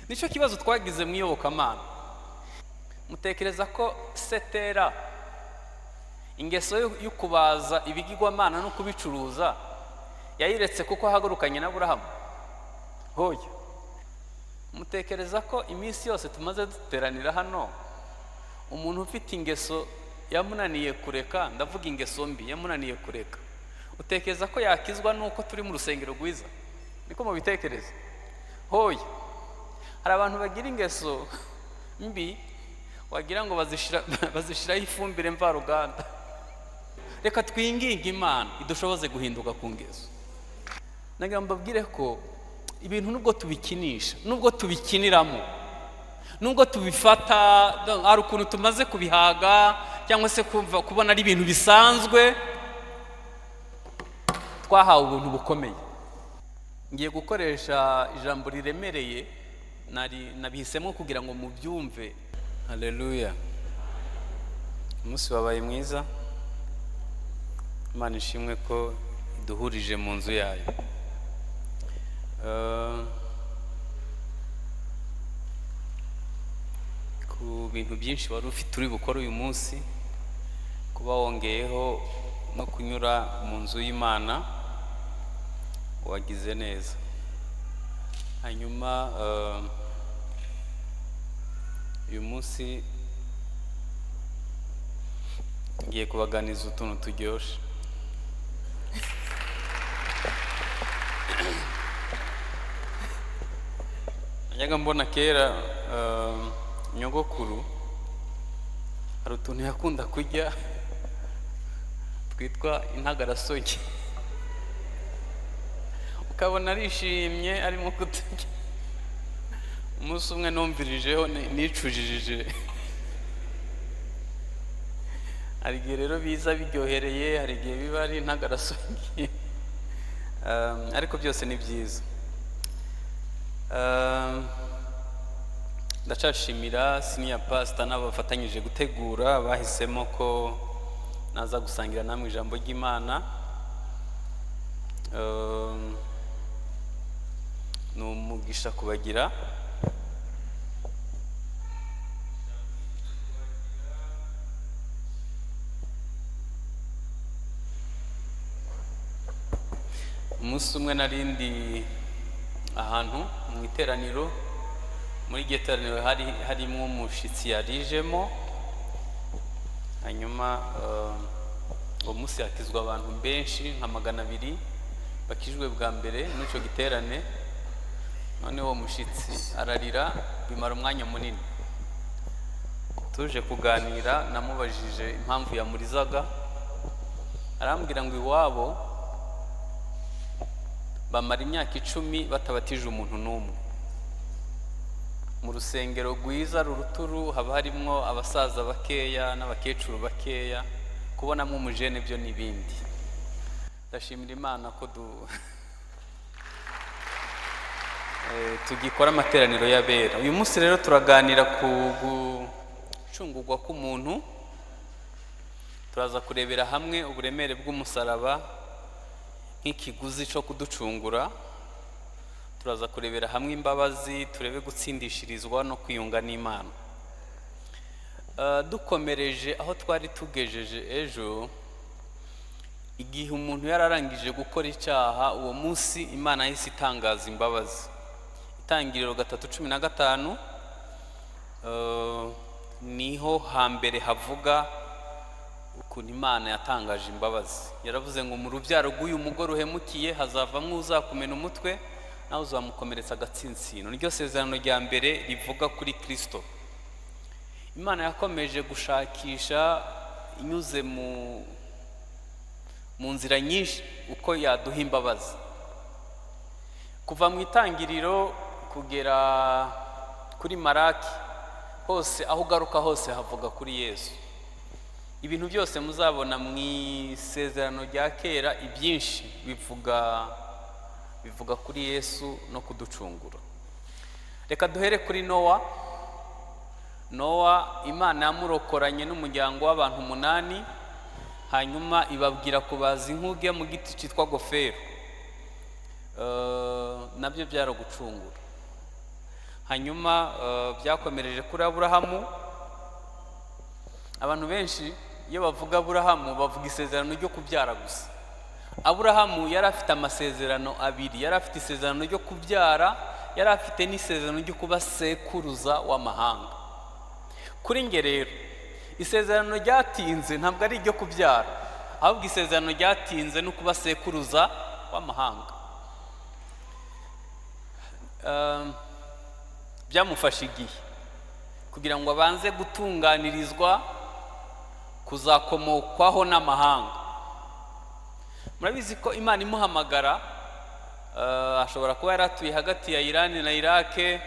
Nicyo kibazo twagize mu iyobokamana. Mutekereza ko setera ingeso yo kubaza ibigirwamana no kubicuruza yayiretse kuko ahagurukanye na Aburahamu? Hoya. Mutekereza ko iminsi yose tumaze duteranira hano umuntu ufite ingeso yamunaniye kureka, ndavuga ingeso mbi yamunaniye kureka, utekereza ko yakizwa nuko turi mu rusengero rwiza? Niko mubitekereza? Hoya. Hari abantu bagira ingeso mbi wagira ngo bazishiraho ifumbire mvaruganda. Reka twinginge Imana idushoboze guhinduka ku ngeso. Nagira mbabwire ko ibintu nubwo tubikinisha, nubwo tubikiniramo, nubwo tubifata ari ukuntu tumaze kubihaga cyangwa se kubona ari ibintu bisanzwe, twahawe ubuntu bukomeye. Ngiye gukoresha ijambo riremereye, nabihisemo kugira ngo mubyumve. Haleluya. Umunsi wabaye mwiza. Imana ishimwe ko iduhurije mu nzu yayo. Ku bintu byinshi wari ufite uri bukore uyu munsi, kuba wongeyeho no kunyura mu nzu y'Imana, wagize neza. Hanyuma uyu munsi ngiye kubaganiza utuntu turyoshe. Najyaga mbona kera nyogokuru hari utuntu yakunda kurya twitwa intagarasogi, ukabona arishimye arimo kuturya. Umunsi umwe numvirijeho nicujijije. Hari igihe rero biza biryohereye, hari igihe biba ari intagarasogi, ariko byose ni byiza. Ndacashimira senior pastor n'abafatanyije gutegura, bahisemo ko naza gusangira namwe ijambo ry'Imana. Ni umugisha kubagira. Umunsi umwe narindi ahantu mu iteraniro, muri iryo teraniro harimo umushitsi yarijemo. Hanyuma uwo munsi hakizwa abantu benshi nka 200 bakijwe bwa mbere muri icyo giterane. None uwo mushitsi ararira bimara umwanya munini. Tuje kuganira, namubajije impamvu yamurizaga, arambwira ngo iwabo bamara imyaka 10 batabatije umuntu n'umwe. Mu rusengero rwiza ruruturu haba harimo abasaza bakeya n'abakecuru bakeya, kubonamo umujene byo n'ibindi. Ndashimira Imana ko tugikora amateraniro y'abera. Uyu munsi rero turaganira ku gucungurwa k'umuntu. Turaza kurebera hamwe uburemere bw'umusaraba nk'ikiguzi cyo kuducungura. Turaza kurebera hamwe imbabazi, turebe gutsindishirizwa no kwiyunga n'Imana. Dukomereje aho twari tugejeje ejo, igihe umuntu yararangije gukora icyaha, uwo munsi Imana yahise itangaza imbabazi. Itangiriro 3:15 niho hambere havuga ukuntu Imana yatangaje imbabazi. Yaravuze ngo mu rubyaro rw'uyu mugore uhemukiye hazavamwo uzakumena umutwe, nawe uzamukomeretsa agatsinsino. Niryo sezerano rya mbere rivuga kuri Kristo. Imana yakomeje gushakisha inyuze mu nzira nyinshi uko yaduha imbabazi. Kuva mu itangiriro kugera kuri Maraki, hose aho ugaruka hose havuga kuri Yesu. Ibintu byose muzabona mu isezerano rya kera, ibyinshi bivuga kuri Yesu no kuducungura. Reka duhere kuri Nowa. Nowa Imana yamurokoranye n'umuryango w'abantu 8, hanyuma ibabwira kubaza inkuge mu giti cyitwa gofero. Nabyo byaragucungura. Hanyuma byakomereje kuri Aburahamu. Abantu benshi iyo bavuga Aburahamu bavuga isezerano ryo kubyara gusa. Aburahamu yari afite amasezerano abiri, yari afite isezerano ryo kubyara, yari afite n'isezerano ryo kuba sekuruza w'amahanga. Kuri nge rero isezerano ryatinze ntabwo ari iryo kubyara, ahubwo isezerano ryatinze no kuba sekuruza w'amahanga. Byamufashe igihe kugira ngo abanze gutunganirizwa kuzakomokwaho n'amahanga. Murabizi ko Imana imuhamagara, ashobora kuba yaratuye hagati ya Irani na Irake,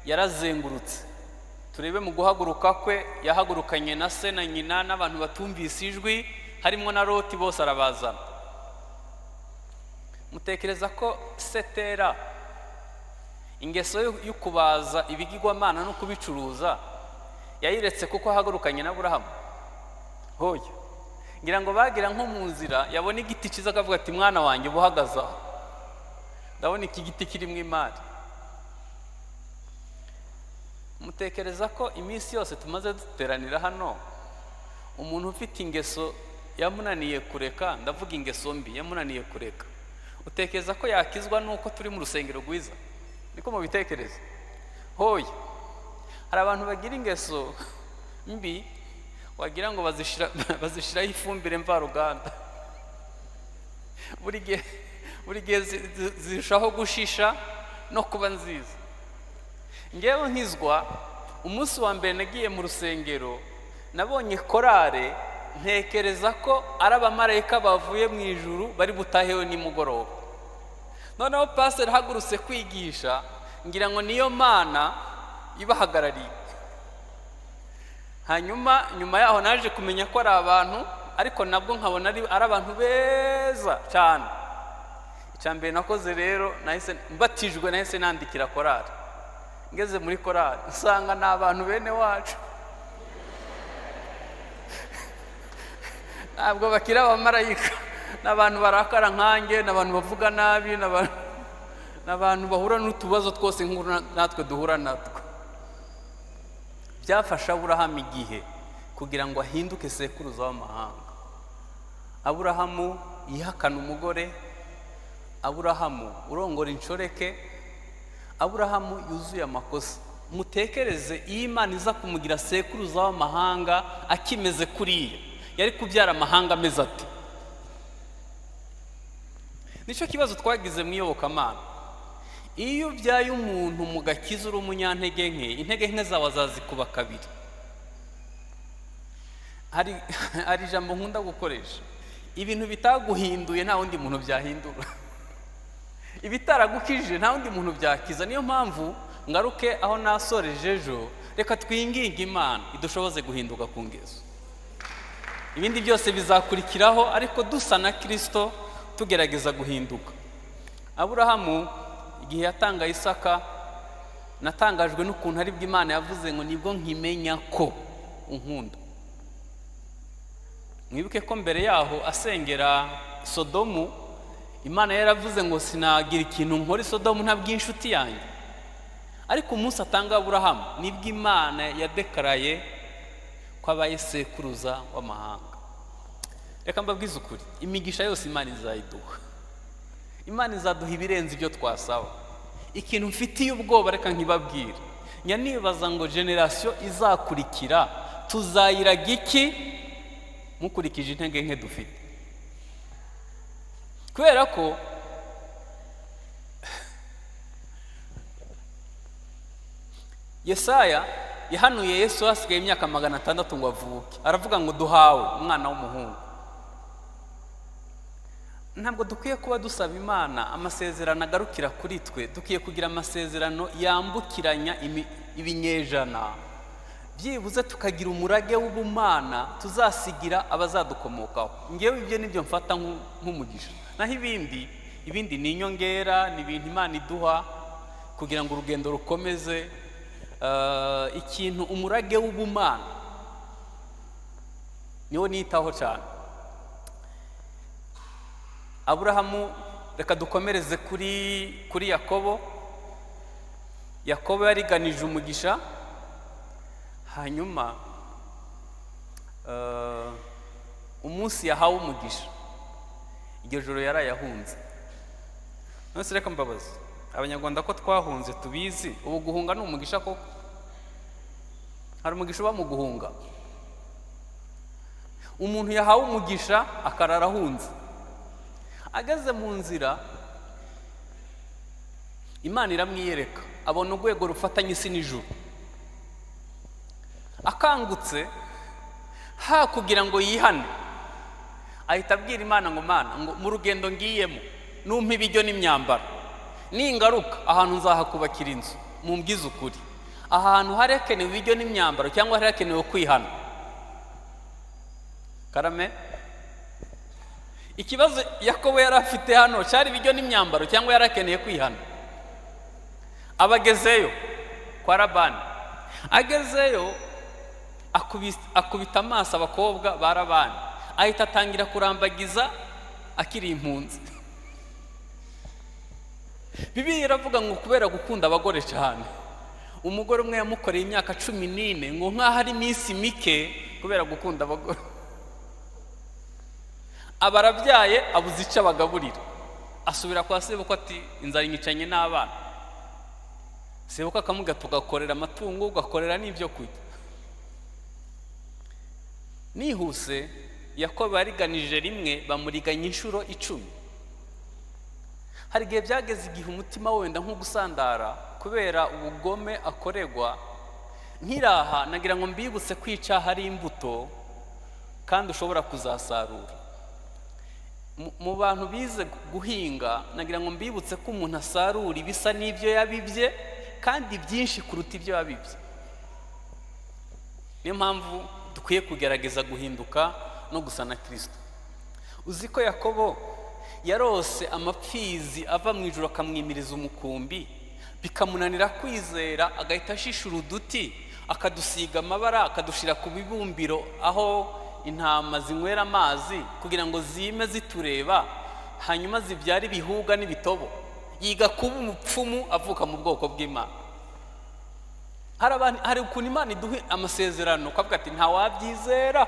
yarazengurutse. Turebe mu guhaguruka kwe, yahagurukanye na se na nyina n'abantu batumvise ijwi, harimo na Loti, bose arabazana. Mutekereza ko Setera ingeso yo kubaza ibigirwamana no kubicuruza yayiretse kuko ahagurukanye na Aburahamu? Hoya. Ngira ngo bagira nko mu nzira yabona igiti cyiza akavuga ati mwana wanjye ubuhagaze aho, ndabona iki giti kirimo imari. Mutekereza ko iminsi yose tumaze duteranira hano, umuntu ufite ingeso yamunaniye kureka, ndavuga ingeso mbi yamunaniye kureka, utekereza ko yakizwa nuko turi mu rusengero rwiza? Niko mubitekereza? Hoya. Hari abantu bagira ingeso mbi wagira ngo bazishiraho ifumbire mvaruganda, buri gihe zirushaho gushisha no kuba nziza. Ngewe nkizwa, umunsi wa mbere nagiye mu rusengero, nabonye korale, ntekereza ko ari abamarayika bavuye mu ijuru bari butahewe nimugoroba. Noneho pastor ahagurutse kwigisha, ngira ngo niyo Mana ibahagarariye. Hanyuma nyuma yaho naje kumenya ko ari abantu, ariko nabwo nkabona ari abantu beza cyane. Icya mbere nakoze rero, nahise mbatijwe, nahise nandikira korali. Ngeze muri korali nsanga ni abantu bene wacu, ntabwo bakira abamarayika, n'abantu barakara nkanjye, n'abantu bavuga nabi, n'abantu bahura n'utubazo twose natwe duhura natwo. Byafashe Aburahamu igihe kugira ngo ahinduke sekuruza w'amahanga. Aburahamu yihakana umugore, Aburahamu urongora inshoreke, Aburahamu yuzuye amakosa. Mutekereze iyo Imana iza kumugira sekuruza w'amahanga akimeze kuriya, yari kubyara amahanga ameze ate? Nicyo kibazo twagize mu iyobokamana. Iyo ubyaye umuntu mu gakiza uri umunyantege nke, intege nke zawe azazikuba kabiri. Hari ijambo nkunda gukoresha, ibintu bitaguhinduye nta wundi muntu byahindura, ibitaragukije nta wundi muntu byakiza. Niyo mpamvu ngaruke aho nasoreje ejo, reka twinginge Imana idushoboze guhinduka ku ngeso. Ibindi byose bizakurikiraho, ariko dusa na Kristo tugerageza guhinduka. Aburahamu igihe yatanga Isaka, natangajwe n'ukuntu ari bwo Imana yavuze ngo nibwo nkimenya ko unkunda. Mwibuke ko mbere yaho asengera Sodomu, Imana yaravuze ngo sinagira ikintu nkora Sodomu ntabwo inshuti yanjye. Ariko umunsi atanga Aburahamu nibwo Imana yadekaraye ko abaye sekuruza w'amahanga. Reka mbabwize ukuri, imigisha yose Imana izayiduha. Imana izaduha ibirenze ibyo twasaba. Ikintu mfitiye ubwoba reka nkibabwire, njya nibaza ngo generasiyo izakurikira tuzayiraga iki mukurikije intege nke dufite. Kubera ko Yesaya yahanuye Yesu hasigaye imyaka 600 ngo avuke, aravuga ngo duhawe umwana w'umuhungu. Ntabwo dukwiye kuba dusaba Imana amasezerano agarukira kuri twe, dukwiye kugira amasezerano yambukiranya ibinyejana, byibuze tukagira umurage w'ubumana tuzasigira abazadukomokaho. Ngewe ibyo nibyo mfata nk'umugisha, naho ibindi ni inyongera, ni ibintu Imana iduha kugira ngo urugendo rukomeze. Ikintu umurage w'ubumana niwo nitaho cyane. Aburahamu, reka dukomereze kuri Yakobo. Yakobo yariganije umugisha, hanyuma umunsi yahawe umugisha iryo joro yarayahunze. None reka mbabaze abanyarwanda ko twahunze tubizi, ubu guhunga ni umugisha koko? Hari umugisha uba mu guhunga? Umuntu yahawe umugisha akarara ahunze, ageze mu nzira Imana iramwiyereka, abona urwego rufatanye isi n'ijuru. Akangutse ha kugira ngo yihane, ahita abwira Imana ngo Mana, ngo mu rugendo ngiyemo numpa ibiryo n'imyambaro, ningaruka ahantu nzahakubakira inzu, mumbwize ukuri, ahantu harekenewe ibiryo n'imyambaro cyangwa harekenewe kwihana? Karame, ikibazo Yakobo yari afite hano cyari ibiryo n'imyambaro cyangwa yarakeneye kwihana? Abagezeyo kwa Labani, agezeyo akubita amaso abakobwa ba Labani, ahita atangira kurambagiza akiri impunzi. Bibiliya iravuga ngo kubera gukunda abagore cyane, umugore umwe yamukoreye imyaka 14 ngo nkaho ari iminsi mike kubera gukunda abagore. Abarabyaye abuze icyo abagaburira, asubira kwa sebukwe ati inzara inyicanye n'abana. Sebukwe akamubwira tugakorera amatungo, ugakorera n'ibyo kurya. Nihuse Yakobo yariganije rimwe, bamuriganya inshuro 10. Hari igihe byageze igihe umutima wenda nko gusandara kubera ubugome akoregwa. Nkiraha nagira ngo mbibutse kwica hari imbuto kandi ushobora kuzasarura. Mu bantu bize guhinga nagira ngo mbibutse ko umuntu asarura ibisa n'ibyo yabibye kandi byinshi kuruta ibyo yabibye. Niyo mpamvu dukwiye kugerageza guhinduka no gusa na Kristo. Uzi ko Yakobo yarose amapfizi ava mu ijuru akamwimiriza umukumbi, bikamunanira kwizera, agahita ashishura uduti akadusiga amabara, akadushira ku bibumbiro aho intama zinywera amazi kugira ngo zime zitureba, hanyuma zibyara ibihuga n'ibitobo. Yiga kuba umupfumu avuka mu bwoko bw'Imana. Hari ukuntu Imana iduha amasezerano ukavuga ati ntawabyizera,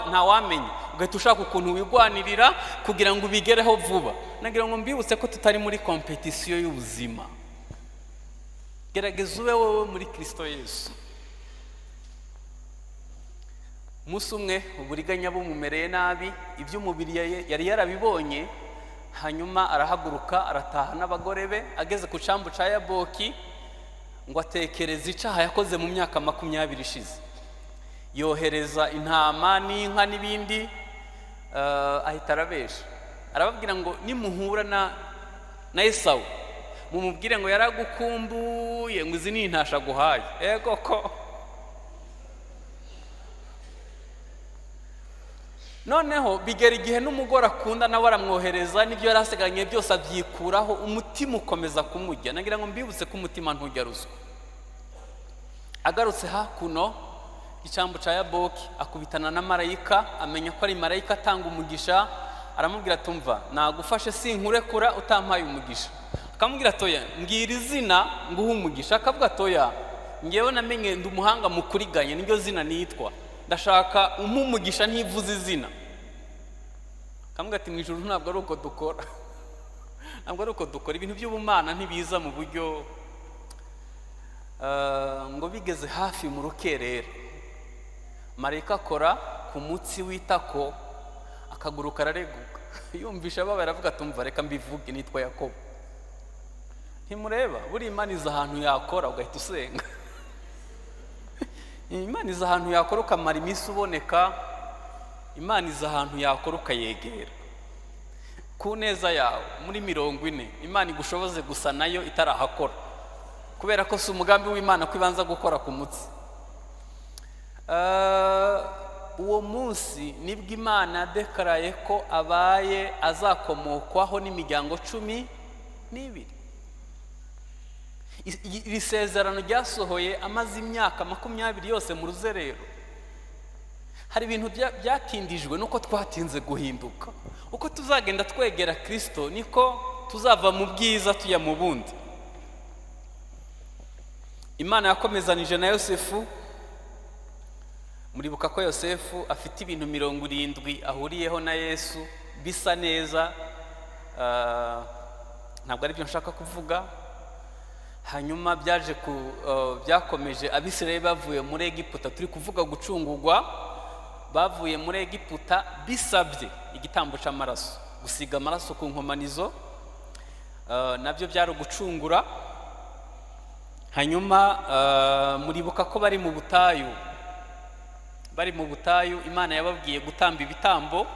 ntawamenya, ugahita ushaka ukuntu wigwanirira kugira ngo ubigereho vuba. Nagira ngo mbibutse ko tutari muri kompetisiyo y'ubuzima. Gerageza ube wowe muri Kristo Yesu. Umunsi umwe uburiganya bumumereye nabi, iby'umubiri yari yarabibonye, hanyuma arahaguruka arataha n'abagore be. Ageze ku cyambu cya Yaboki ngo atekereze icyaha yakoze mu myaka 20 ishize, yohereza intama n'inka n'ibindi, ahita arabesha, arababwira ngo nimuhura na Esawu mumubwire ngo yaragukumbuye, ngo izi ni intasha aguhaye. Ego ko noneho bigera igihe n'umugore akunda nawe aramwohereza, n'ibyo yari asigaranye byose abyikuraho, umutima ukomeza kumujya. Nagira ngo mbibutse ko umutima ntujya ruswa. Agarutse hakuno icyambu cya Yaboki akubitana na marayika, amenya ko ari marayika atanga umugisha, aramubwira tumva nagufashe sinkurekura utampaye umugisha. Akamubwira toya mbwira izina nguhe umugisha. Akavuga toya ngewe namenye ndi umuhanga mu kuriganya, niryo zina nitwa, ndashaka umugisha ntivuze izina. Akamubwira ati mu ijuru ntabwo ari uko dukora, ntabwo ari uko dukora ibintu by'ubumana, ntibiza mu buryo. Ngo bigeze hafi mu rukerera, marayika akora ku mutsi w'itako, akaguru karareguka. Yumvisha ababaye aravuga tumva reka mbivuge nitwa Yakobo. Ntimureba buri Imana iza ahantu yakora ugahita usenga. Imana iza ahantu yakora ukamara iminsi uboneka. Imana iza ahantu yakora ukayegera ku neza yawe muri 40. Imana igushoboze gusa nayo itarahakora, kubera ko si umugambi w'Imana ko ibanza gukora ku mutsi. Uwo munsi nibwo Imana dekaraye ko abaye azakomokwaho n'imiryango 12. Iri sezerano ryasohoye amaze imyaka 20 yose mu ruzerero. Hari ibintu byatindijwe nuko twatinze guhinduka. Uko tuzagenda twegera Kristo niko tuzava mu bwiza tujya mu bundi. Imana yakomezanije na Yosefu. Muribuka ko Yosefu afite ibintu 70 ahuriyeho na Yesu bisa neza, ntabwo ari byo nshaka kuvuga. Hanyuma byaje ku byakomeje Abisirayeli bavuye muri Egiputa, turi kuvuga gucungurwa, bavuye muri Egiputa bisabye igitambo c'amaraso, gusiga amaraso ku nkomanizo, nabyo byari gucungura. Hanyuma muribuka ko bari mu butayu, Imana yababwiye gutamba ibitambo.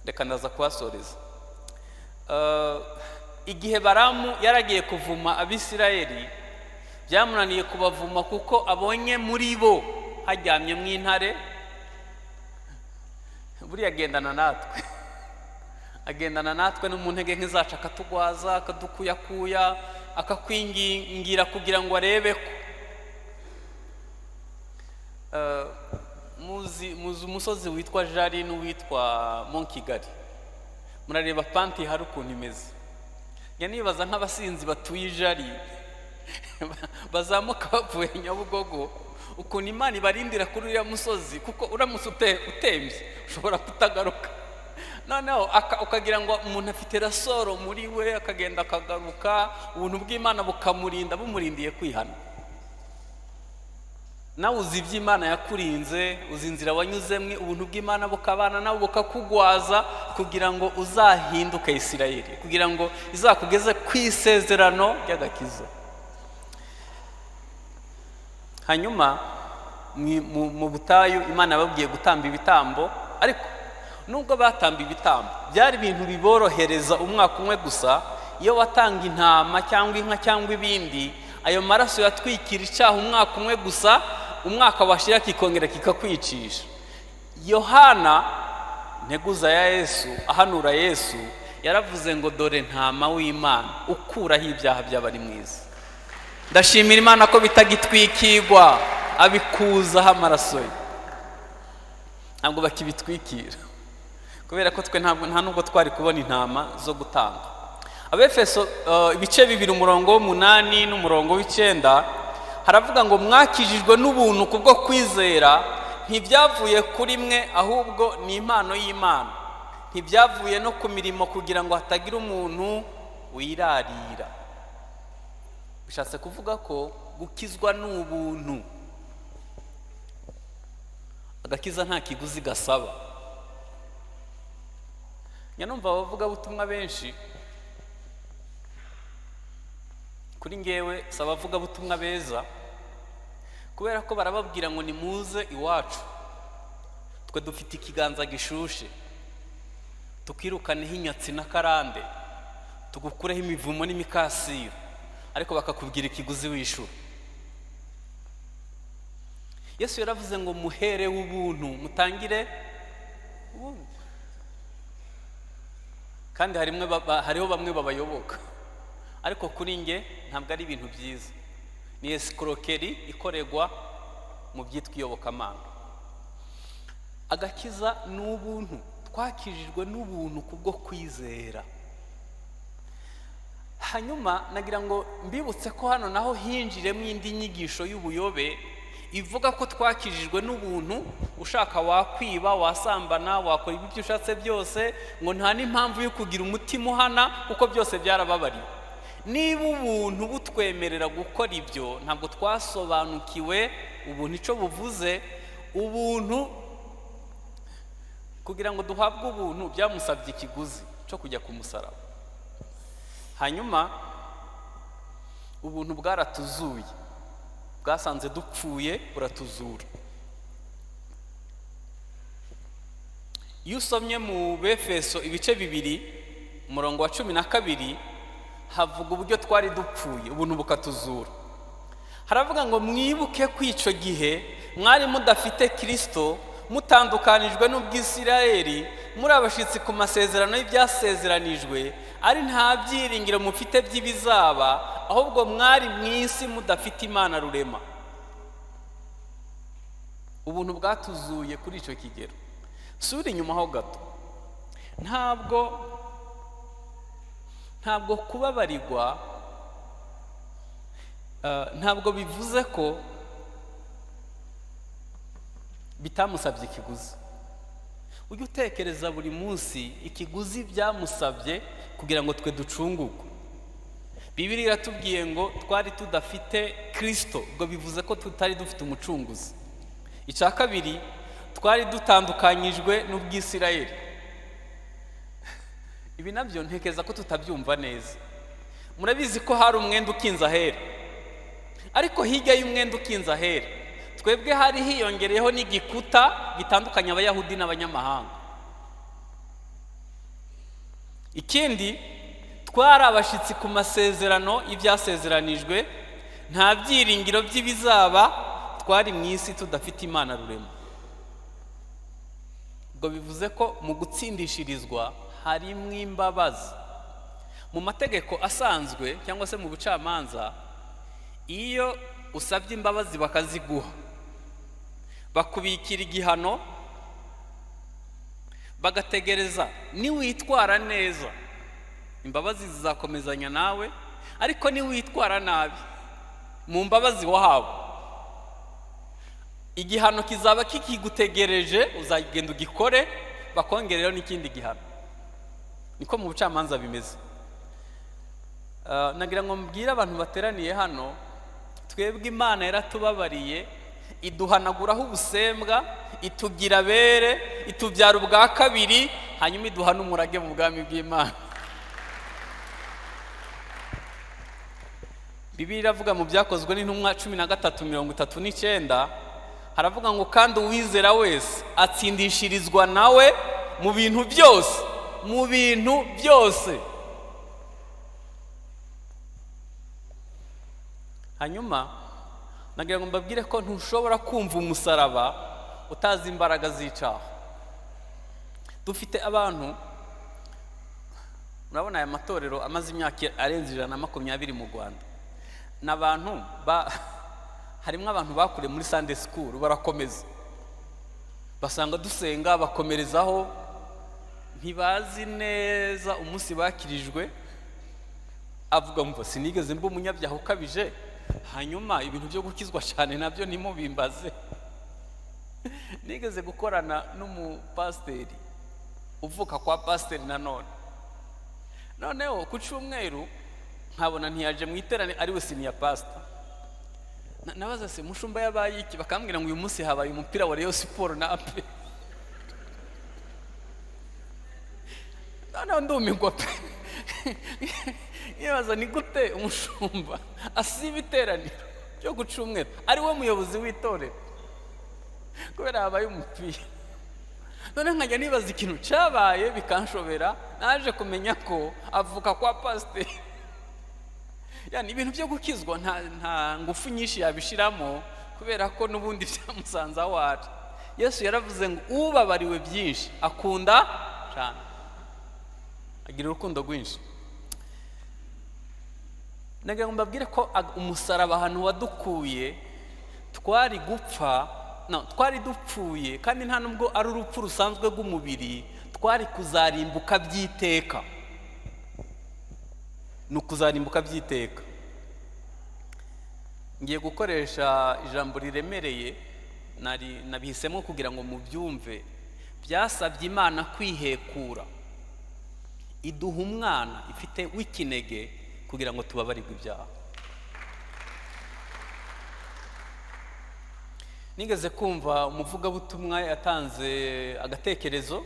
Reka ndaza kubasoreza. Igihe Baramu yaragiye kuvuma Abisirayeli, byamunaniye kubavuma kuko abonye muri bo hajyamye mu intare. Buriya agendana natwe, agendana natwe no mu ntege nke zacu, akatugwaza, akadukuyakuya, akakwingingira kugira ngo arebe ko. Muzi umusozi witwa Jari n'uwitwa Mont Kigali, murareba panti hari ukuntu imeze. Njya nibaza nk'abasinzi batuye Jari bazamuka bavuye Nyabugogo, ukuntu Imana ibarindira kuri uriya musozi, kuko uramutse utembye ushobora kutagaruka. Noneho ukagira ngo umuntu afite rasoro muri we, akagenda akagaruka, ubuntu bw'Imana bukamurinda, bumurindiye kwihana. Nawe uzi iby'Imana yakurinze, uzi inzira wanyuzemwe, ubuntu bw'Imana bukabana nawe bukakugwaza kugira ngo uzahinduke Isirayeli, kugira ngo izakugeze ku isezerano ry'agakiza. Hanyuma mu butayu Imana yababwiye gutamba ibitambo, ariko nubwo batamba ibitambo byari ibintu biborohereza umwaka umwe gusa. Iyo watanga intama cyangwa inka cyangwa ibindi, ayo maraso yatwikira icyaha umwaka umwe gusa, umwaka washira kikongera kikakwicisha. Yohana nteguza ya Yesu, ahanura Yesu, yaravuze ngo dore ntama w'Imana ukuraho ibyaha by'abari mu isi. Ndashimira Imana ko bitagitwikirwa, abikuzaho amaraso ye, ntabwo bakibitwikira, kubera ko twe ntabwo nta nubwo twari kubona intama zo gutanga. Abefeso ibice 2 umurongo w'8 n'umurongo w'9 haravuga ngo mwakijijwe n'ubuntu kubwo kwizera, ntibyavuye kuri mwe ahubwo ni impano y'Imana, ntibyavuye no ku mirimo kugira ngo hatagira umuntu wirarira. Bishatse kuvuga ko gukizwa n'ubuntu, agakiza nta kiguzi gasaba. Nyanumva abavuga butumwa benshi, kuri ngewe saba abavuga butumwa beza, kubera ko barababwira ngo nimuze iwacu, twe dufite ikiganza gishushe, tukirukaneho inyatsi n'akarande, tugukureho imivumo n'imikasiro, ariko bakakubwira ikiguzi wishura. Yesu yaravuze ngo muhere ubuntu, mutangire ubuntu. Kandi hariho bamwe babayoboka, ariko kuri nge ntabwo ari ibintu byiza. Ni escroquerie ikoregwa mu byitwa iyobokamana. Agakiza n'ubuntu, twakijijwe n'ubuntu kubwo kwizera. Hanyuma nagira ngo mbibutse ko hano naho hinjiremo indi nyigisho y'ubuyobe ivuga ko twakijijwe n'ubuntu, ushaka wakwiba, wasambana, wakora ibyo ushatse byose, ngo nta n'impamvu yo kugira umutima uhana kuko byose byarababariwe. Niba ubuntu butwemerera gukora ibyo, ntabwo twasobanukiwe ubuntu icyo buvuze. Ubuntu, kugira ngo duhabwe ubuntu byamusabye ikiguzi cyo kujya ku musaraba. Hanyuma ubuntu bwaratuzuye, bwasanze dupfuye buratuzura. Iyo usomye mu Befeso ibice 2 umurongo wa 12 havuga uburyo twari dupfuye, ubuntu bukatuzura. Haravuga ngo mwibuke ko icyo gihe mwari mudafite Kristo, mutandukanijwe n'ubw'Isirayeli, muri abashitsi ku masezerano y'ibyasezeranijwe, ari nta byiringiro mufite by'ibizaba, ahubwo mwari mu isi mudafite Imana rurema. Ubuntu bwatuzuye kuri icyo kigero. Sura inyuma ho gato, Ntabwo kubabarirwa ntabwo bivuze ko bitamusabye ikiguzi. Ujye utekereza buri munsi ikiguzi byamusabye kugira ngo twe ducungurwe. Bibiliya iratubwiye ngo twari tudafite Kristo, ubwo bivuze ko tutari dufite umucunguzi. Icya kabiri, twari dutandukanyijwe n'ubwisirayeli. Ibi nabyo ntekereza ko tutabyumva neza. Murabizi ko hari umwenda ukinze ahera, ariko hirya y'umwenda ukinze ahera twebwe hari hiyongereyeho n'igikuta gitandukanya Abayahudi n'abanyamahanga. Ikindi, twari abashyitsi ku masezerano y'ibyasezeranijwe, nta byiringiro by'ibizaba, twari mu isi tudafite Imana rurema. Ubwo bivuze ko mu gutsindishirizwa harimo imbabazi. Mu mategeko asanzwe cyangwa se mu bucamanza, iyo usabye imbabazi bakaziguha, bakubikira igihano, bagategereza niwitwara neza imbabazi zizakomezanya nawe, ariko niwitwara nabi mu mbabazi wahawe igihano kizaba kikigutegereje, uzagenda ugikore bakongereho n'ikindi gihano. Niko mu bucamanza bimeze. Nagira ngo mbwire abantu bateraniye hano, twebwe Imana yaratubabariye, iduhanaguraho ubusembwa, itugira bere, itubyara ubwa kabiri, hanyuma iduha n'umurage mu bwami bw'Imana. Bibiliya iravuga mu Byakozwe n'Intumwa 13:39, haravuga ngo kandi uwizera wese atsindishirizwa nawe mu bintu byose, mu bintu byose. Hanyuma nagira ngo mbabwire ko ntushobora kumva umusaraba utazi imbaraga z'icyaha. Dufite abantu, murabona aya matorero amaze imyaka arenze 120 mu Rwanda, n'abantu harimo abantu bakuriye muri Sunday school barakomeza, basanga dusenga bakomerezaho, ntibazi neza umunsi bakirijwe. Avuga ngo sinigeze mba umunyabyaha ukabije, hanyuma ibintu byo gukizwa cyane nabyo ntimubimbaze. Nigeze gukorana n'umupasiteri uvuka kwa pasiteri nanone, noneho ku cyumweru nkabona ntiyaje mu iterane, ari we senior pastor. Nabaza se mushumba yabaye iki, bakambwira ngo uyu munsi habaye umupira wa Rayon Sport na APR. Noneho ndumirwa pe, nibaza ni gute umushumba asiba iteraniro ryo ku cyumweru ari we muyobozi w'itorero kubera habaye umupira. None nkajya nibaza ikintu cyabaye bikanshobera, naje kumenya ko avuka kwa pasiteri. Yani ibintu byo gukizwa nta ngufu nyinshi yabishiramo, kubera ko n'ubundi byamusanze aho ari. Yesu yaravuze ngo ubabariwe byinshi akunda cyane, agira urukundo rwinshi. Nagira ngo mbabwire ko umusaraba ahantu wadukuye, twari gupfa, no, twari dupfuye, kandi nta nubwo ari urupfu rusanzwe rw'umubiri, twari kuzarimbuka by'iteka. Ni ukuzarimbuka by'iteka. Ngiye gukoresha ijambo riremereye, nabihisemo kugira ngo mubyumve. Byasabye Imana kwihekura, iduha umwana ifite w'ikinege kugira ngo tubabarirwe ibyaha. Nigeze kumva umuvugabutumwa yatanze agatekerezo,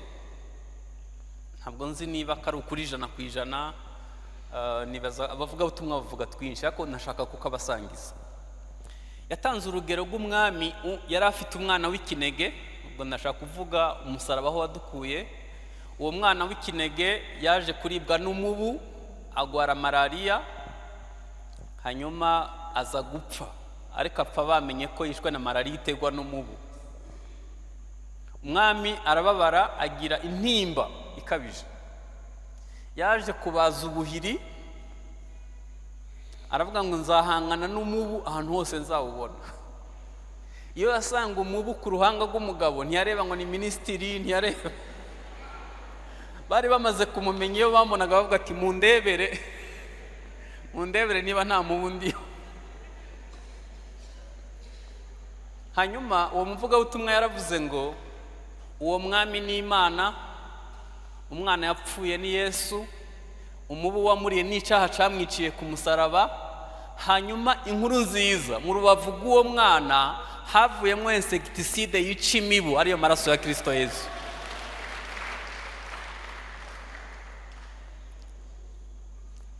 ntabwo nzi niba kari ukuri 100%, nibaza abavugabutumwa bavuga twinshi, ariko nashaka kukabasangiza. Yatanze urugero rw'umwami yari afite umwana w'ikinege, ubwo nashaka kuvuga umusaraba aho wadukuye. Uwo mwana w'ikinege yaje kuribwa n'umubu, agwara malariya, hanyuma aza gupfa, ariko apfa bamenye ko yishwe na malariya iterwa n'umubu. Umwami arababara, agira intimba ikabije. Yaje kubaza ubuhiri, aravuga ngo nzahangana n'umubu ahantu hose nzawubona. Iyo yasanga umubu ku ruhanga rw'umugabo ntiyareba ngo ni minisitiri, ntiyareba. Bari bamaze kumumenya, iyo bamubonaga bavuga ati mundebere, mundebere niba nta mubundi. Hanyuma uwo muvugabutumwa yaravuze ngo uwo mwami ni Imana, umwana yapfuye ni Yesu, umubu wamuriye n'icyaha camwiciye ku musaraba. Hanyuma inkuru nziza, mu rubavu rw'uwo mwana havuyemo insecticide yica imibu, ariyo maraso ya Kristo Yesu.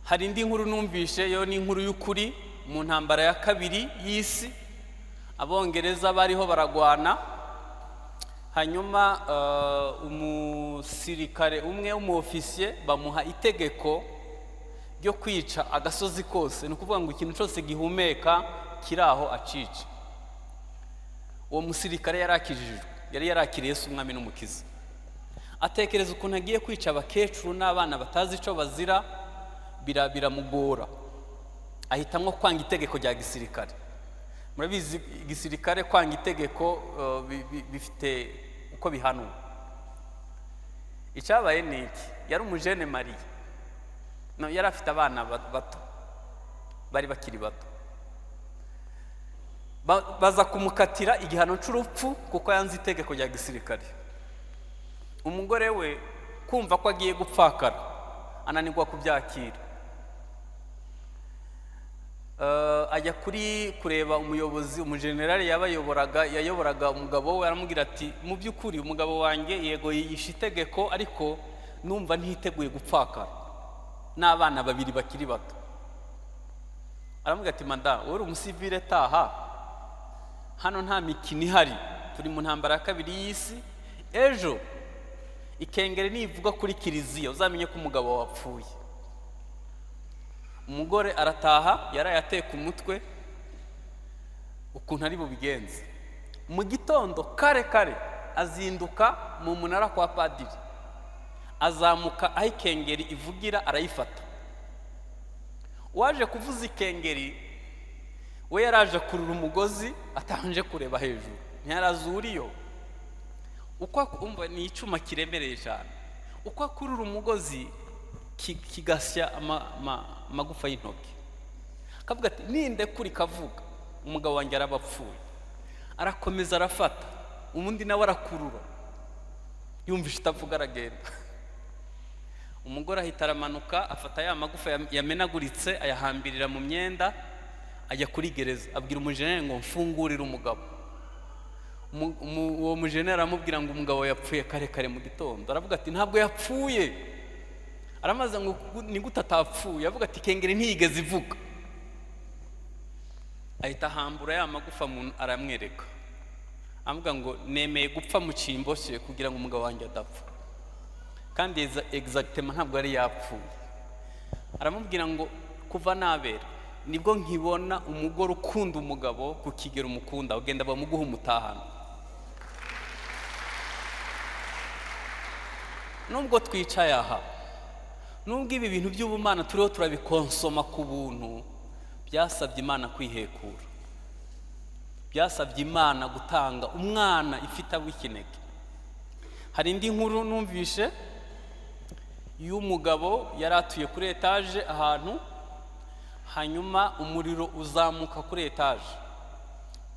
Hari indi nkuru numvishe, yo ni inkuru y'ukuri. Mu ntambara ya kabiri y'isi, Abongereza bariho baragwana. Hanyuma umusirikare umwe w'umuofisiye bamuha itegeko ryo kwica agasozi kose, ni ukuvuga ngo ikintu cyose gihumeka kiri aho acica. Uwo musirikare yarakijijwe, yari yarakiriye Yesu umwami n'umukiza. Atekereza ukuntu agiye kwica abakecuru n'abana batazi icyo bazira, biramugora, ahitamwo kwanga itegeko rya gisirikare. Murabizi igisirikare kwanga itegeko bifite uko bihanwa. Icyabaye ni iki? Yari umujene Mariya, no, yari afite abana bato, bari bakiri bato. Baza kumukatira igihano cy'urupfu kuko yanze itegeko rya gisirikare. Umugore we kumva ko agiye gupfakara, ananirwa kubyakira. Ajya kuri kureba umuyobozi, umujenerali yabayoboraga, yayoboraga umugabo we, aramubwira ati mu by'ukuri umugabo wanjye yego yishe itegeko, ariko numva ntiteguye gupfakara n'abana babiri bakiri bato. Aramubwira ati madamu, wowe uri umusivile, taha, hano nta mikino ihari, turi mu ntambara ya kabiri y'isi, ejo ikengeri nivuga kuri kiliziya uzamenye ko umugabo wapfuye. Umugore arataha, yaraye ateka umutwe ukuntu ari bubigenze. Mu gitondo kare kare azinduka mu munara kwa padiri, azamuka aho ikengeri ivugira arayifata. Uwaje kuvuza ikengeri we yaraje kurura umugozi atabanje kureba hejuru, ntiyarazuriyo. Uko umva ni icyuma kiremereye cyane, uko akurura umugozi kigasya amagufa y'intoki. Akavuga ati ninde kuri kavuga umugabo wanjye arabapfuye. Arakomeza arafata, ubundi nawe arakurura, yumvishe itavuga aragenda. Umugore ahita aramanuka, afata ya magufa yamenaguritse ayahambirira mu myenda, ajya kuri gereza, abwira umujenere ngo mfungurire umugabo. Uwo mujenere aramubwira ngo umugabo yapfuye kare kare mu gitondo. Aravuga ati ntabwo yapfuye. Aramaze ngo ni gute atapfuye? Avuga ati kengeri ntiyigeze ivuga. Ahita ahambura ya magufa aramwereka, avuga ngo nemeye gupfa mu cyimbo cye kugira ngo umugabo wanjye adapfa. Kandi exactement ntabwo yari yapfuye. Aramubwira ngo kuva nabera nibwo nkibona umugore ukunda umugabo ku kigero umukunda, ugenda bamuguha umutahano. Nubwo twicaye aha, nubwo ibi bintu by'ubumana turiho turabikonsoma ku buntu, byasabye Imana kwihekura, byasabye Imana gutanga umwana ifite w'ikinege. Hari indi nkuru numvishe y'umugabo yari atuye kuri etaje ahantu, hanyuma umuriro uzamuka kuri etaje.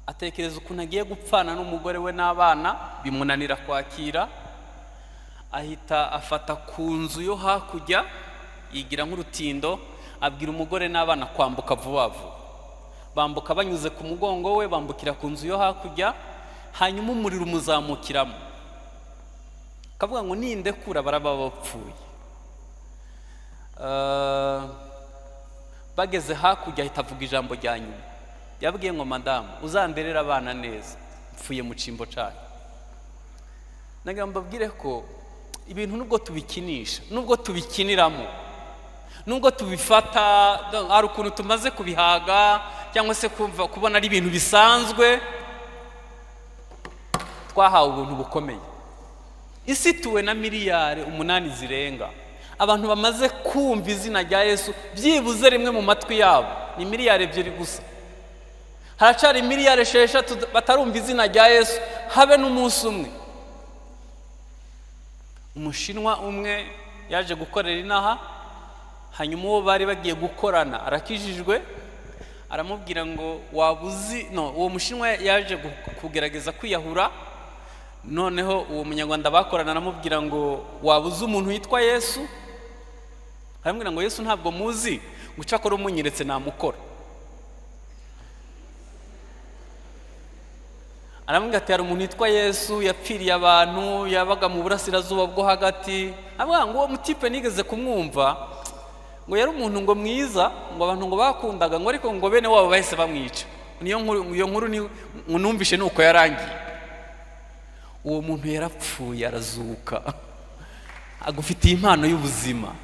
Atekereza ukuntu agiye gupfana n'umugore we n'abana, bimunanira kwakira. Ahita afata ku nzu yo hakurya, yigira nk'urutindo, abwira umugore n'abana kwambuka vuba vuba. Bambuka banyuze ku mugongo we, bambukira ku nzu yo hakurya, hanyuma umuriro umuzamukiramo. Akavuga ngo nindekura baraba bapfuye. Bageze hakurya ahita avuga ijambo rya nyuma. Yabwiye ngo madamu uzanderera abana neza, mpfuye mu cyimbo cyanyu. Nagira mbabwire ko ibintu nubwo tubikinisha, nubwo tubikiniramo, nubwo tubifata hari ukuntu tumaze kubihaga cyangwa se kumva kubona ari ibintu bisanzwe, twahawe ubuntu bukomeye. Isi ituwe na miliyari 8 zirenga. Abantu bamaze kumva izina rya Yesu byibuze rimwe mu matwi yabo ni miliyari 2 gusa. Haracari miliyari 6 batarumva izina rya Yesu habe n'umunsi umwe. Umushinwa umwe yaje gukorera inaha, hanyuma uwo bari bagiye gukorana arakijijwe, aramubwira ngo wabuzi no, uwo mushinwa yaje kugerageza kwiyahura, noneho uwo munyarwanda bakorana aramubwira ngo wabuze umuntu witwa Yesu, aramubwira ngo Yesu ntabwo muzi, ngo cyakora umunyeretse namukora. Aramubwira ati hari umuntu witwa Yesu yapfiriye abantu, yabaga mu burasirazuba bwo hagati. Aramubwira ngo uwo mutipe nigeze kumwumva, ngo yari umuntu ngo mwiza, ngo abantu ngo bakundaga, ngo ariko ngo bene wabo bahise bamwica. Niyo nkuru, iyo nkuru numvishe nuko yarangiye. Uwo muntu yarapfuye arazuka, agufitiye impano y'ubuzima,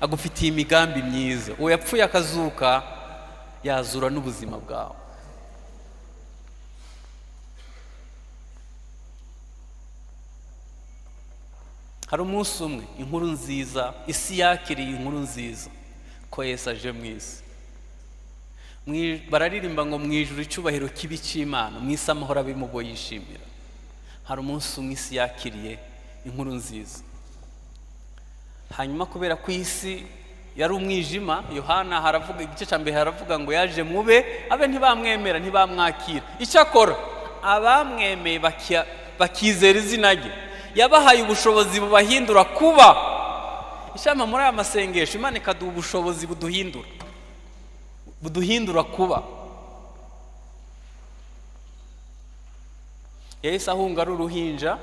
agufitiye imigambi myiza. Uwo yapfuye akazuka yazura n'ubuzima bwawe. Hari umunsi umwe inkuru nziza, isi yakiriye inkuru nziza ko Yesu aje mu isi. Bararirimba ngo mu ijuru icyubahiro kibi cy'Imana, mu isi amahoro abe mu bo yishimira. Hari umunsi umwe isi yakiriye inkuru nziza. Hanyuma kubera ko isi yari umwijima, Yohana haravuga igice cya mbere haravuga ngo yaje mube abe ntibamwemera, ntibamwakira. Icyakora abamwemeye bakizera izina rye, yabahaye ubushobozi bubahindura kuba. Ishama muri aya masengesho Imana ikaduha ubushobozi buduhindura kuba. Yahise ahunga ari uruhinja.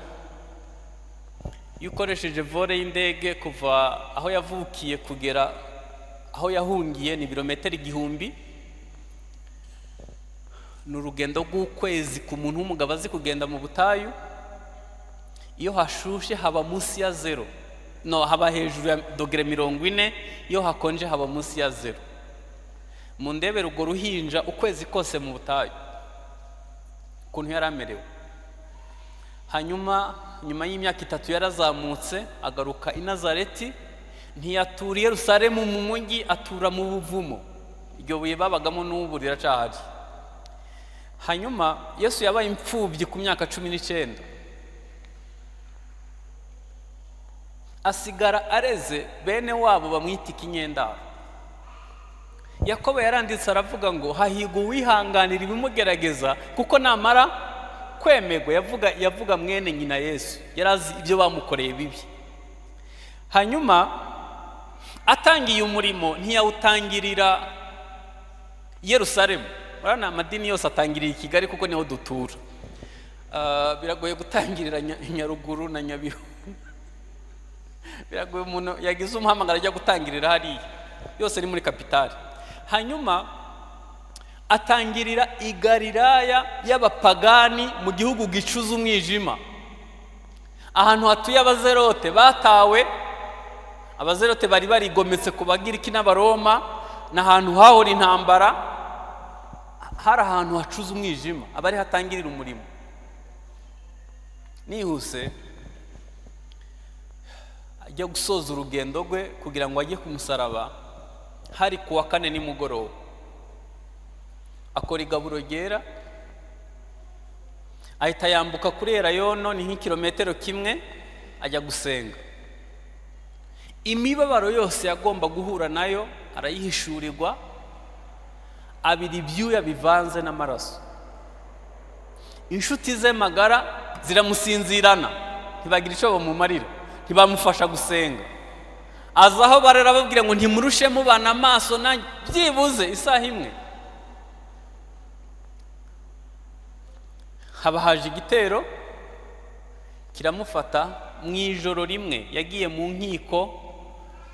Iyo ukoresheje vore y'indege kuva aho yavukiye kugera aho yahungiye ni ibirometero 1000. Ni urugendo rw'ukwezi ku muntu w'umugabo azi kugenda mu butayu. Iyo hashushe haba munsi ya 0, no haba hejuru ya dogere 40, iyo hakonje haba munsi ya 0. Mundebere urwo ruhinja ukwezi kose mu butayu ukuntu yaramerewe. Hanyuma nyuma y'imyaka 3 yarazamutse agaruka i Nazareti, ntiyatura i Yerusalemu mu mujyi, atura mu buvumo. Iryo buye babagamo n'ubu riracahari. Hanyuma Yesu yabaye imfubyi ku myaka 19, asigara areze bene wabo bamwita ikinyendaro. Yakobo yaranditse aravuga ngo hahigwa uwihanganira ibimugerageza, kuko namara kwemerwa. Yavuga mwene nyina Yesu, yarazi ibyo bamukoreye bibi. Hanyuma atangiye umurimo ntiyawutangirira Yerusalemu. Urabona amadini yose atangiriye i Kigali kuko niho dutura. Biragoye gutangirira Nyaruguru na Nyabihu. Biragoye umuntu yagize umuhamagaro ajya gutangirira hariya, yose ni muri kapitali. Hanyuma atangirira i Galilaya y'abapagani mu gihugu gicuza umwijima, ahantu hatuye abazerote batawe. Abazerote bari barigometse ku Bagiriki n'Abaroma, n'ahantu hahora intambara, hari ahantu hacuza umwijima, abari hatangirira umurimo. Nihuse ajya gusoza urugendo rwe kugira ngo ajye ku musaraba, hari kuwa kane nimugoroba. Akora igaburo ryera, ahita yambuka kuri Elayono, ni nk'ikirometero 1, ajya gusenga. Imibabaro yose yagomba guhura nayo arayihishurirwa, abira ibyuya bivanze n'amaraso. Inshuti ze magara ziramusinzirana, ntibagira icyo bamumarira, ntibamufasha gusenga. Aza aho barera babwira ngo ntimurushe mubana amaso nanjye byibuze isaha imwe. Haba haje igitero kiramufata mu ijoro rimwe. Yagiye mu nkiko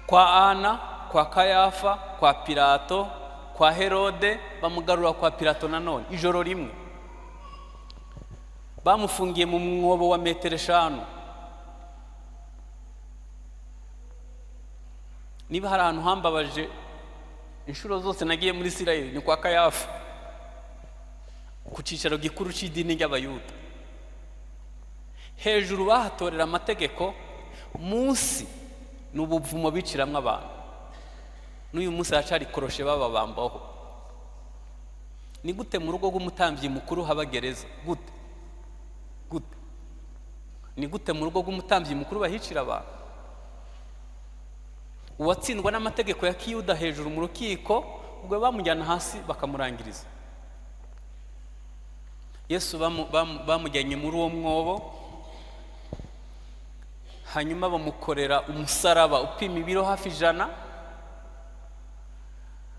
kwa Ana, kwa Kayafa, kwa Pilato, kwa Herode, bamugarura kwa Pilato nanone ijoro rimwe. Bamufungiye mu mwobo wa metero 5. Niba hari ahantu hambabaje inshuro zose nagiye muri Isirayeli ni kwa Kayafa, ku cyicaro gikuru cy'idini ry'Abayuda. Hejuru bahatorera amategeko, munsi ni ubuvumo biciramwo abantu. N'uyu munsi haracari koroshe bababambaho. Ni gute mu rugo rw'umutambyi mukuru haba gereza? Gute? Gute? Ni gute mu rugo rw'umutambyi mukuru bahicira abantu? Uwatsindwa n'amategeko ya Kiyuda hejuru mu rukiko, ubwo bamujyana hasi bakamurangiriza. Yesu bamujyanye muri uwo mwobo, hanyuma bamukorera umusaraba upima ibiro hafi 100.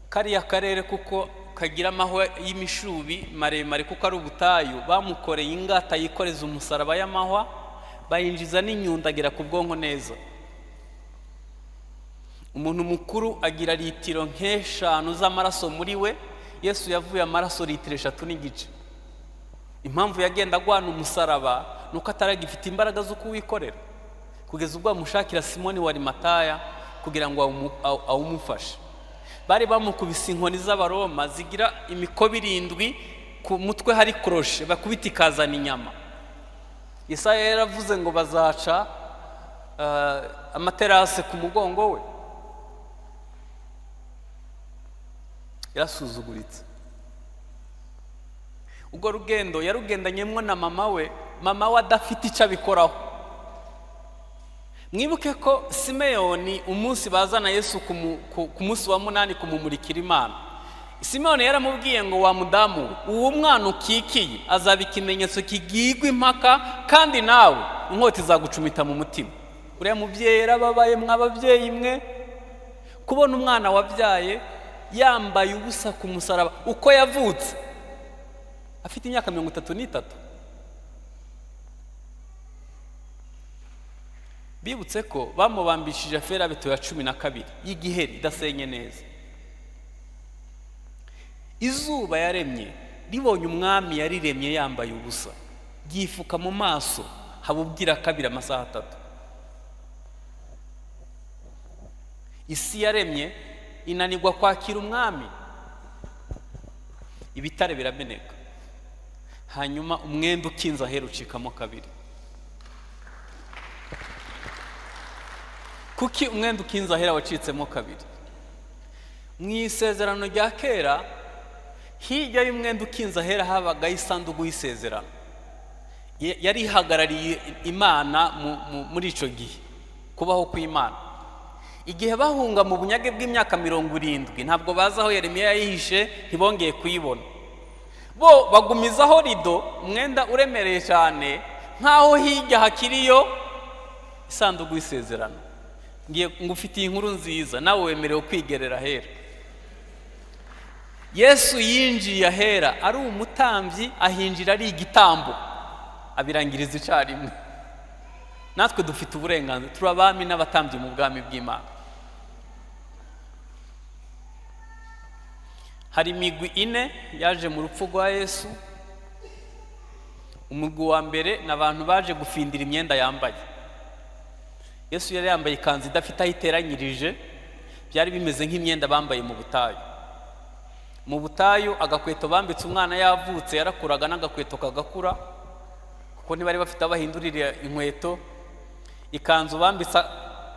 Kariya karere kuko kagira amahwa y'imishubi maremare kuko ari ubutayu, bamukoreye ingata yikoreza umusaraba y'amahwa, bayinjiza n'inyundo agera ku bwonko neza. Umuntu mukuru agira litiro nk'eshanu z'amaraso muri we. Yesu yavuye amaraso litiro 3.5. Impamvu yagenda agwana umusaraba nuko ataragifite imbaraga zo kuwikorera, kugeza ubwo bamushakira Simoni wa Arimataya kugira ngo awumufashe. Bari bamukubise inkoni z'Abaroma zigira imikobe 7, ku mutwe hari kroshe bakubita ikazana inyama. Yesaya yaravuze ngo bazaca amaterase ku mugongo we. Yarasuzuguritse. Ubwo rugendo yarugendanyemwo na mama we, mama we adafite icyo abikoraho. Mwibuke ko Simeyoni umunsi bazana Yesu ku munsi wa 8 kumumurikira Imana, Simeyoni yaramubwiye ngo wa mudamu, uwo mwana ukikiye azaba ikimenyetso kigigwa impaka, kandi nawe inkota izagucumita mu mutima. Uriya mubyeyi yarababaye. Mw'ababyeyi mwe, kubona umwana wabyaye yambaye ubusa ku musaraba uko yavutse afite imyaka 33. Bibutse ko bamubambishije ferabeto ya 12 y'igiheri idasenye neza. Izuba yaremye ribonye umwami yariremye yambaye ubusa, ryifuka mu maso habubwira kabiri amasaha 3. Isi yaremye inanirwa kwakira umwami, ibitare birameneka, hanyuma umwenda ukinze ahera ucikamo kabiri. Kuki umwenda ukinze ahera wacitsemo kabiri? Mu isezerano rya kera, hirya y'umwenda ukinze ahera habagaho isanduku y'isezerano yari ihagarariye Imana muri icyo gihe, kubaho kw'Imana. Igihe bahunga mu bunyage bw'imyaka 70, ntabwo bazi aho Yeremiya yayihishe, ntibongeye kuyibona. Bo bagumizaho rido, umwenda uremereye cyane, nkaho hirya hakiriyo isanduku y'isezerano. Ngiye ngufitiye inkuru nziza, nawe wemerewe kwigerera ahera. Yesu yinjiye ahera ari umutambyi, ahinjira ari igitambo, abirangiriza icyarimwe. Natwe dufite uburenganzira, turi abami n'abatambyi mu bwami bw'Imana. Hari imigwi 4 yaje mu rupfu rwa Yesu. Umugwi wa mbere ni abantu baje gufindira imyenda yambaye. Yesu yari yambaye ikanzu idafite aho iteranyirije, byari bimeze nk'imyenda bambaye mu butayu. Mu butayu agakweto bambitse umwana yavutse yarakuraga n'agakweto kagakura, kuko ntibari bafite abahindurira inkweto. Ikanzu bambitse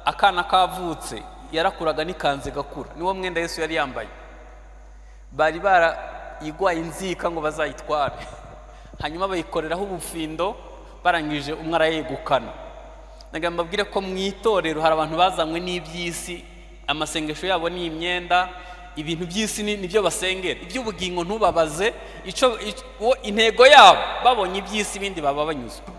akana kavutse yarakuraga n'ikanzu igakura. Niwo mwenda Yesu yari yambaye. Bari barayigwaye inzika ngo bazayitware, hanyuma bayikoreraho ubufindo, barangije umwe arayegukana. Nagira mbabwire ko mu itorero hari abantu bazanywe n'iby'isi, amasengesho yabo ni imyenda, ibintu by'isi nibyo basengera. Iby'ubugingo ntubabaze, intego yabo babonye iby'isi, ibindi baba banyuzwe.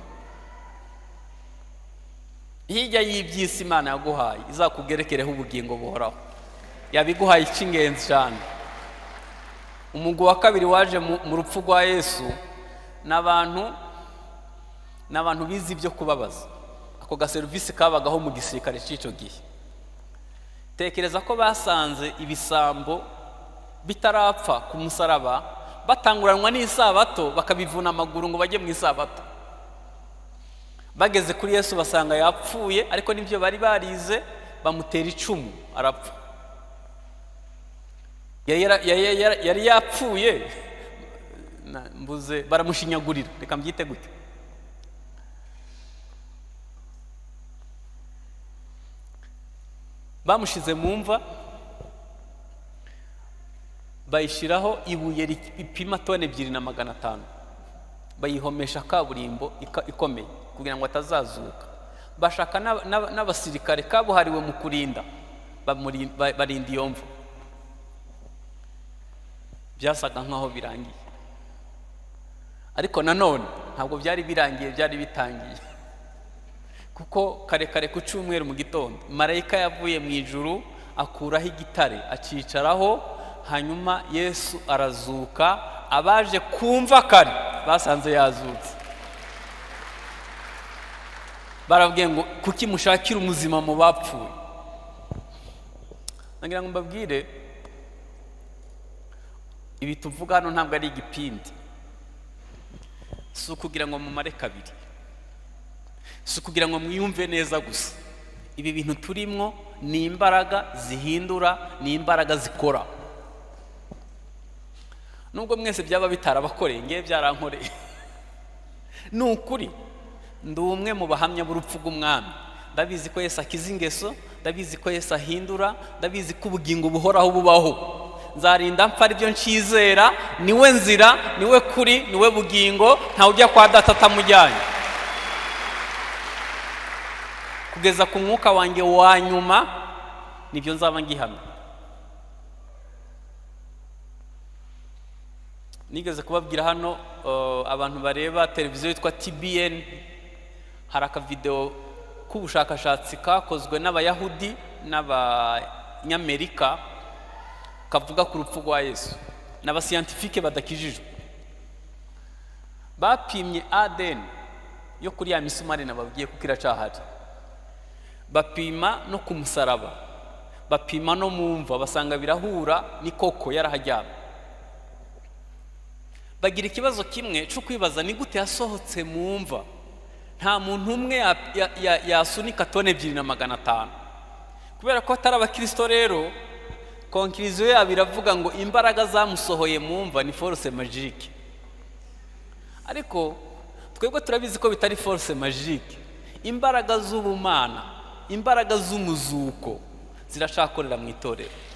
Hirya y'iby'isi Imana yaguhaye izakugerekereho ubugingo buhoraho, yabiguhaye icy'ingenzi cyane. Umugwi wa kabiri waje mu rupfu rwa Yesu ni abantu bize ibyo kubabaza. Ako gaserivisi kabagaho mu gisirikare cy'icyo gihe. Tekereza ko basanze ibisambo bitarapfa ku musaraba, batanguranwa n'isabato, bakabivuna amaguru ngo bajye mu isabato. Bageze kuri Yesu basanga yapfuye, ariko nibyo bari barize, bamutera icumu arapfa. Yari yapfuye, mbuze, baramushinyagurira, reka mbyite gutyo. Bamushize mu mva, bayishyiraho ibuye ripima tone 2,500, bayihomesha kaburimbo ikomeye kugira ngo atazazuka. Bashaka n'abasirikare kabuhariwe mu kurinda, barinda iyo mva. Byasaga nkaho birangiye, ariko nanone ntabwo byari birangiye, byari bitangiye. Kuko kare kare ku cyumweru mu gitondo marayika yavuye mu ijuru akuraho igitare akicaraho, hanyuma Yesu arazuka. Abaje kumva kare basanze yazutse, barabwiye ngo kuki mushakira umuzima mu bapfuye. Nagira ngo mbabwire, ibi tuvuga hano ntabwo ari igipindi, si ukugira ngo mumare kabiri, si ukugira ngo mwiyumve neza gusa. Ibi bintu turimo ni imbaraga zihindura, ni imbaraga zikora. Nubwo mwese byaba bitarabakoreye, ngewe byarankoreye. Ni ukuri ndi umwe mu bahamya b'urupfu rw'umwami. Ndabizi ko Yesu akiza ingeso, ndabizi ko Yesu ahindura, ndabizi ko ubugingo buhoraho bubaho. Nzarinda mpfa aribyo nshizera, niwe nzira, niwe kuri, niwe bugingo, ntawe ujya kwa data atamujyanye. Kugeza ku mwuka wanjye wa nyuma nibyo nzaba ngihamya. Nigeze kubabwira hano abantu bareba televiziyo yitwa TBN, hari akavideo k'ubushakashatsi kakozwe n'Abayahudi n'Abanyamerika kavuga ku rupfu rwa Yesu n'abasiyantifike badakijijwe. Bapimye ADN yo kuri ya misumari nababwiye kuko iracahari, bapima no ku musaraba, bapima no mu mva, basanga birahura, ni koko yarahajyana. Bagira ikibazo kimwe cyo kwibaza ni gute yasohotse mu mva. Nta muntu umwe yasunika tone 2,500. Kubera ko atari abakristo rero, konkiriziyo yabo iravuga ngo imbaraga zamusohoye mu mva ni force magique. Ariko twebwe turabizi ko bitari force magique. Imbaraga z'ubumana, imbaraga z'umuzuko zirashakorera mu itorero.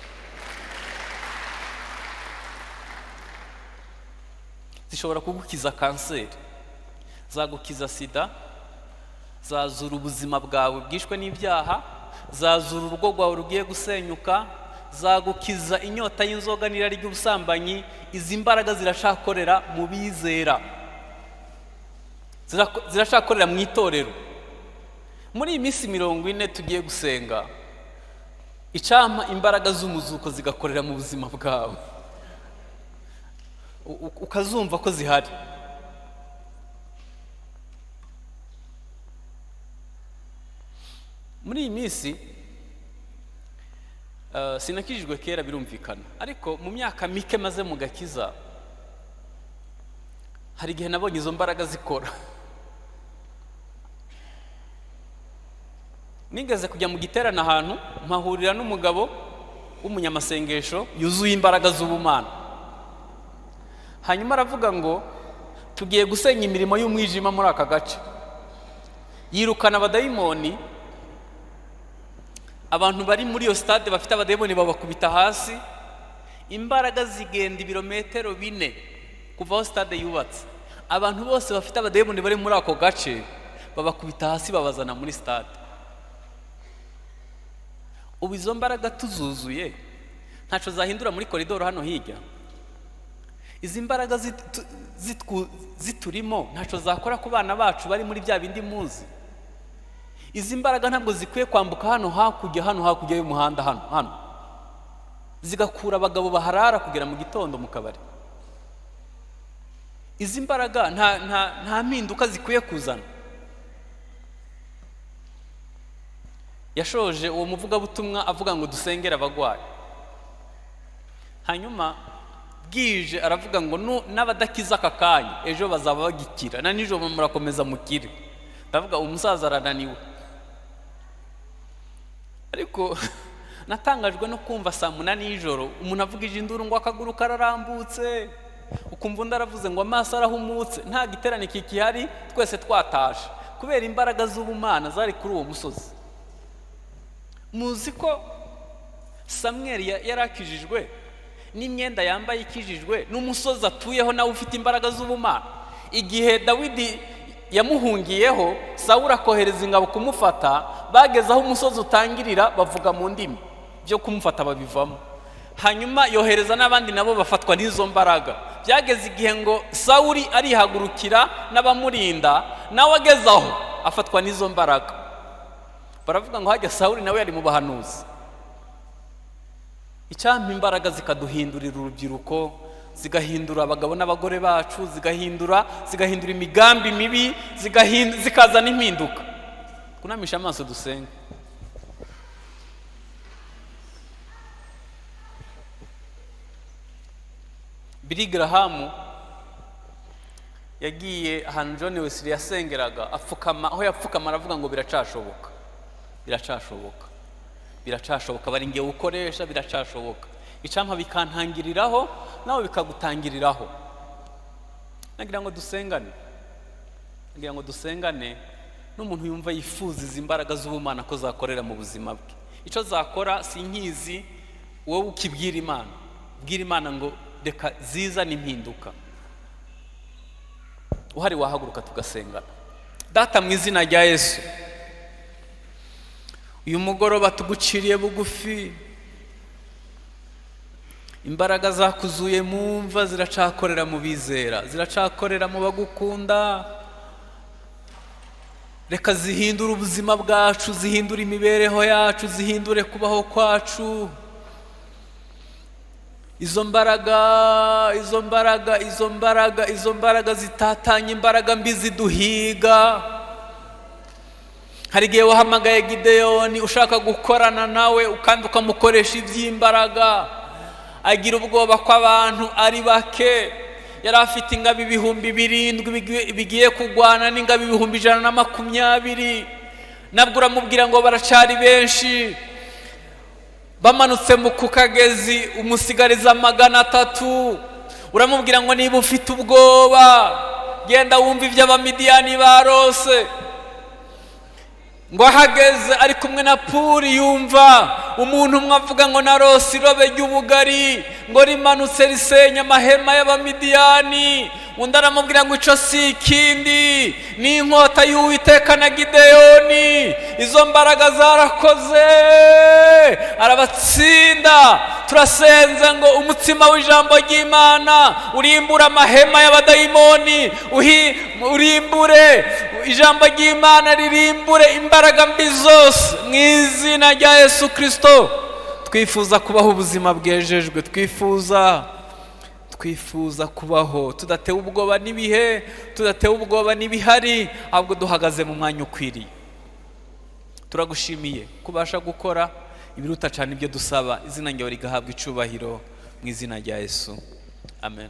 Zishobora kugukiza kanseri, zagukiza sida, zazura ubuzima bwawe bwishwe n'ibyaha, zazura urugo rwawe rugiye gusenyuka, zagukiza inyota y'inzoga n'irari ry'ubusambanyi. Izi mbaraga zirashakorera mu bizera, zirashakorera mu itorero. Muri iyi minsi 40 tugiye gusenga, icampa imbaraga z'umuzuko zigakorera mu buzima bwawe, ukazumva ko zihari. Muri iyi minsi sinakijijwe kera birumvikana, ariko mu myaka mike maze mu gakiza hari igihe nabonye izo mbaraga zikora. Nigeze kujya mu giterane ahantu mpahurira n'umugabo w'umunyamasengesho yuzuye imbaraga z'ubumana. Hanyuma aravuga ngo tugiye gusenya imirimo y'umwijima muri aka gace. Yirukana abadayimoni, abantu bari muri iyo stade bafite abadayimoni babakubita hasi, imbaraga zigenda ibirometero 4 kuva aho stade yubatse. Abantu bose bafite abadayimoni bari muri ako gace babakubita hasi babazana muri stade. Ubu izo mbaraga tuzuzuye ntaco zahindura muri koridoro hano hirya. Izi mbaraga ziturimo ntaco zakora ku bana bacu bari muri bya bindi muzi. Izi mbaraga ntabwo zikwiye kwambuka hano hakurya, hano hakurya y'umuhanda, hano hano, zigakura abagabo baharara kugera mu gitondo mu kabari. Izi mbaraga nta mpinduka zikwiye kuzana. Yashoje uwo muvugabutumwa avuga ngo dusengere abagwayi. Hanyuma bwije aravuga ngo n'abadakiza aka kanya ejo bazaba bagikira, na nijoro murakomeza mukire. Ndavuga umusaza arananiwe. Ariko natangajwe no kumva saa 8 y'ijoro umuntu avuga induru ngo akaguru kararambutse, ukumva undi aravuze ngo amaso arahumutse. Nta giterane kikihari, twese twataje kubera imbaraga z'ubumana zari kuri uwo musozi. Muzi ko Samweli yarakijijwe n'imyenda yambaye ikijijwe n'umusozi atuyeho nawe ufite imbaraga z'ubumana. Igihe Dawidi yamuhungiyeho, Sawuli akohereza ingabo kumufata, bageze aho umusozi utangirira bavuga mu ndimi. byo kumufata babivamo. Hanyuma yohereza n'abandi nabo bafatwa n'izo mbaraga. Byageze igihe ngo Sawuli arihagurukira n'abamurinda, nawe ageze aho afatwa n'izo mbaraga. Baravuga ngo hajya Sawuli nawe yari mu bahanuzi. Icyampa imbaraga zikaduhindurira urubyiruko, zigahindura abagabo n'abagore bacu, zigahindura imigambi mibi, zikazana impinduka. Kunamisha amaso dusenge. Billy Graham yagiye ahantu John Wesley yasengeraga, apfukama aho yapfukama aravuga ngo biracashoboka, biracashoboka, biracashoboka, bari ngiye gukoresha, biracashoboka. Icampa bikantangiriraho nawe bikagutangiriraho. Nagira ngo dusengane, nagira ngo dusengane n'umuntu yumva yifuza izi imbaraga z'ubumana ko zakorera mu buzima bwe. Ico zakora sinkizi, wowe ukibwira Imana, bwira Imana ngo reka zizane impinduka. Uhari wahaguruka tugasengana. Data mu izina rya Yesu, uyu mugoroba tuguciriye bugufi. Imbaraga zakuzuye mu mva ziracakorera mu bizera, ziracakorera mu bagukunda. Reka zihindure ubuzima bwacu, zihindure imibereho yacu, zihindure kubaho kwacu. Izo mbaraga, izo mbaraga, izo mbaraga, izo mbaraga zitatanya imbaraga mbi ziduhiga. Hari igihe wahamagaye Gideyoni ushaka gukorana nawe kandi ukamukoresha iby'imbaraga, agira ubwoba ko abantu ari bake. Yari afite ingabo 7,000 bigiye kugwana n'ingabo 120,000. Nabwo uramubwira ngo baracari benshi. Bamanutse mu kukagezi umusigariza 300. Uramubwira ngo niba ufite ubwoba genda wumva iby'Abamidiyani barose. Ngo ahageze ari kumwe na Puri, yumva umuntu umwe avuga ngo narose irobe ry'ubugari ngo rimanutse risenya amahema y'Abamidiyani. Undi aramubwira ngo ico si ikindi, ni inkota y'Uwiteka na Gideyoni. Izo mbaraga zarakoze, arabatsinda. Turasenze ngo umutsima w'ijambo ry'Imana urimbure amahema y'abadayimoni, urimbure ijambo ry'Imana ririmbure imbaraga mbi zose mu izina rya Yesu Kristo. Twifuza kubaho ubuzima bwejejwe, twifuza kubaho tudatewe ubwoba n'ibihe, tudatewe ubwoba n'ibihari, ahubwo duhagaze mu mwanya ukwiriye. Turagushimiye kubasha gukora ibiruta cyane ibyo dusaba. Izina ryawe rigahabwa icubahiro mu izina rya Yesu, amen.